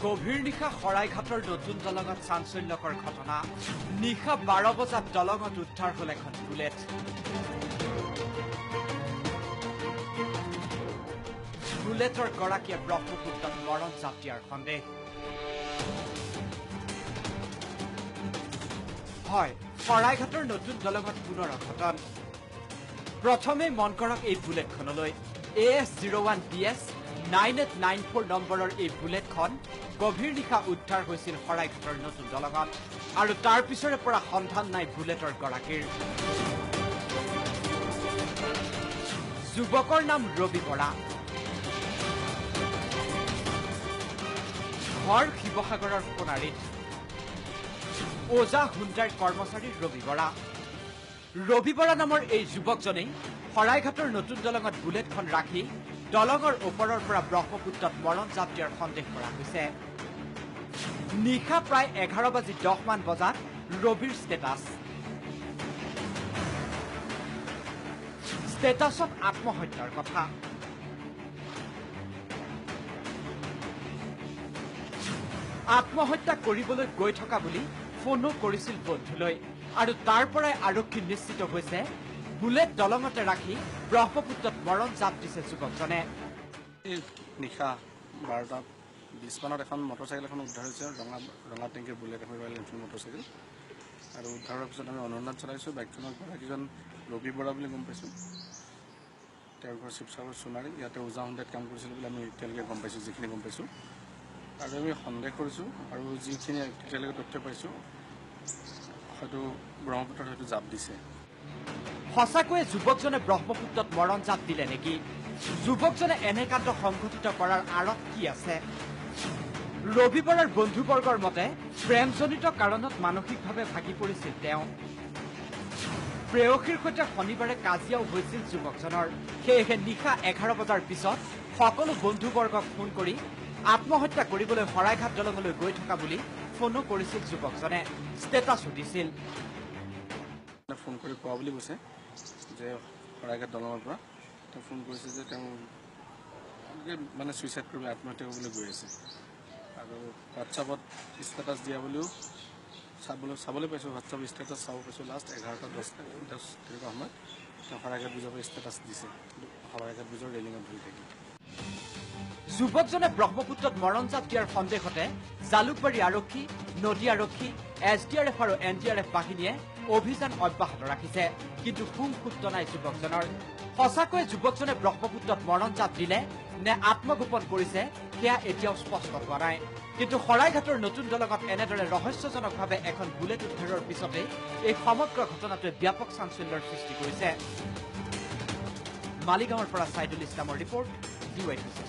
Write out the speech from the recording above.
গভীৰ নিশা শৰাইঘাটৰ নতুন দলঙত চাঞ্চল্যকৰ ঘটনা। নিশা 12 বজাত দলঙত উদ্ধাৰ হ'ল এখন বুলেট। বুলেটৰ গৰাকীয়ে ব্ৰহ্মপুত্ৰত মৰণ জাপ দিয়াৰ সন্দেহ। হয়, শৰাইঘাটৰ নতুন দলঙত পুনৰ অঘটন। প্ৰথমে মন কৰক এই বুলেটখনলৈ। AS 01 BS 9894 নম্বৰৰ এই বুলেটখন গভীৰ নিশা উদ্ধাৰ হৈছিল শৰাইঘাটৰ নতুন দলঙত আৰু তাৰ পিছৰে পৰা সন্ধান নাই বুলেটৰ গৰাকীৰ। যুৱকৰ নাম ৰবি বৰা, ঘৰ শিৱসাগৰৰ সোণাৰীত। ওজা হুণ্ডাইৰ কৰ্মচাৰী ৰবি বৰা। ৰবি বৰা নামৰ এই যুৱকজনেই শৰাইঘাটৰ নতুন দলঙত বুলেটখন ৰাখি দলঙৰ ওপৰৰ পৰা ব্ৰহ্মপুত্ৰত মৰণ জাপ দিয়াৰ সন্দেহ কৰা হৈছে। নিশা প্ৰায় 11:10 মান বজাত ৰবিৰ ষ্টেটাছত আত্মহত্যাৰ কথা। আত্মহত্যা কৰিবলৈ গৈ থকা বুলি ফোনো কৰিছিল বন্ধুলৈ আৰু তাৰ পৰাই আৰক্ষী নিশ্চিত হৈছে বুলেট দলঙতে ৰাখি ব্ৰহ্মপুত্ৰত মৰণ জাপ দিছে যুৱকজনে। নিশা 12:20 মানত এখন মটৰচাইকেল এখন উদ্ধাৰ হৈছে, ৰঙা টেংকিৰ বুলেট এখন, ৰয়েল এনফিল্ড মটৰচাইকেল। আৰু উদ্ধাৰৰ পিছত আমি অনুসন্ধান চলাইছোঁ। বাইকখনৰ গৰাকীজন ৰবি বৰা বুলি গম পাইছোঁ। তেওঁৰ ঘৰ শিৱসাগৰ সোণাৰী। ইয়াতে ওজা হুণ্ডাইত কাম কৰিছিল বুলি আমি এতিয়ালৈকে গম পাইছোঁ, যিখিনি গম পাইছোঁ। আৰু আমি সন্দেহ কৰিছোঁ আৰু যিখিনি এতিয়ালৈকে তথ্য পাইছোঁ, হয়তো ব্ৰহ্মপুত্ৰত হয়তো জাপ দিছে। সঁচাকৈয়ে যুৱকজনে ব্ৰহ্মপুত্ৰত মৰণ জাপ দিলে নেকি? যুৱকজনে এনে কাণ্ড সংঘটিত কৰাৰ আঁৰত কি আছে? ৰবি বৰাৰ বন্ধুবৰ্গৰ মতে প্ৰেমজনিত কাৰণত মানসিকভাৱে ভাগি পৰিছিল তেওঁ। প্ৰেয়সীৰ সৈতে শনিবাৰে কাজিয়াও হৈছিল যুৱকজনৰ। সেয়েহে নিশা 11 বজাৰ পিছত সকলো বন্ধুবৰ্গক ফোন কৰি আত্মহত্যা কৰিবলৈ শৰাইঘাট দলঙলৈ গৈ থকা বুলি ফোনো কৰিছিল যুৱকজনে, ষ্টেটাছো দিছিল। ফোন কৰি কোৱা বুলি কৈছে যে শৰাইঘাট দলঙৰ পৰা তেওঁ ফোন কৰিছে যে তেওঁ মানে ছুইচাইড কৰিবলৈ, আত্মহত্যা কৰিবলৈ গৈ আছে। আৰু হোৱাটছআপত ষ্টেটাছ দিয়া বুলিও চাবলৈ পাইছোঁ, হোৱাটছআপ ষ্টেটাছ চাব পাইছোঁ। লাষ্ট 11:10 তেনেকুৱা সময়ত তেওঁ শৰাইঘাট ব্ৰিজৰ পৰা ষ্টেটাছ দিছে, শৰাইঘাট ব্ৰিজৰ ৰেলিঙত ধৰি থাকি। যুৱকজনে ব্ৰহ্মপুত্ৰত মৰণ জাপ দিয়াৰ সন্দেহতে জালুকবাৰী আৰক্ষী, নদী আৰক্ষী, SDRF আৰু NDRF বাহিনীয়ে অভিযান অব্যাহত ৰাখিছে। কিন্তু শুংসূত্ৰ নাই যুৱকজনৰ। সঁচাকৈয়ে যুৱকজনে ব্ৰহ্মপুত্ৰত মৰণ জাপ দিলে নে আত্মগোপন কৰিছে সেয়া এতিয়াও স্পষ্ট হোৱা নাই। কিন্তু শৰাইঘাটৰ নতুন দলঙত এনেদৰে ৰহস্যজনকভাৱে এখন বুলেট উদ্ধাৰৰ পিছতে এই সমগ্ৰ ঘটনাটোৱে ব্যাপক চাঞ্চল্যৰ সৃষ্টি কৰিছে। মালিগাঁৱৰ পৰা ছাইদুল ইছলামৰ ৰিপৰ্ট, DY 360।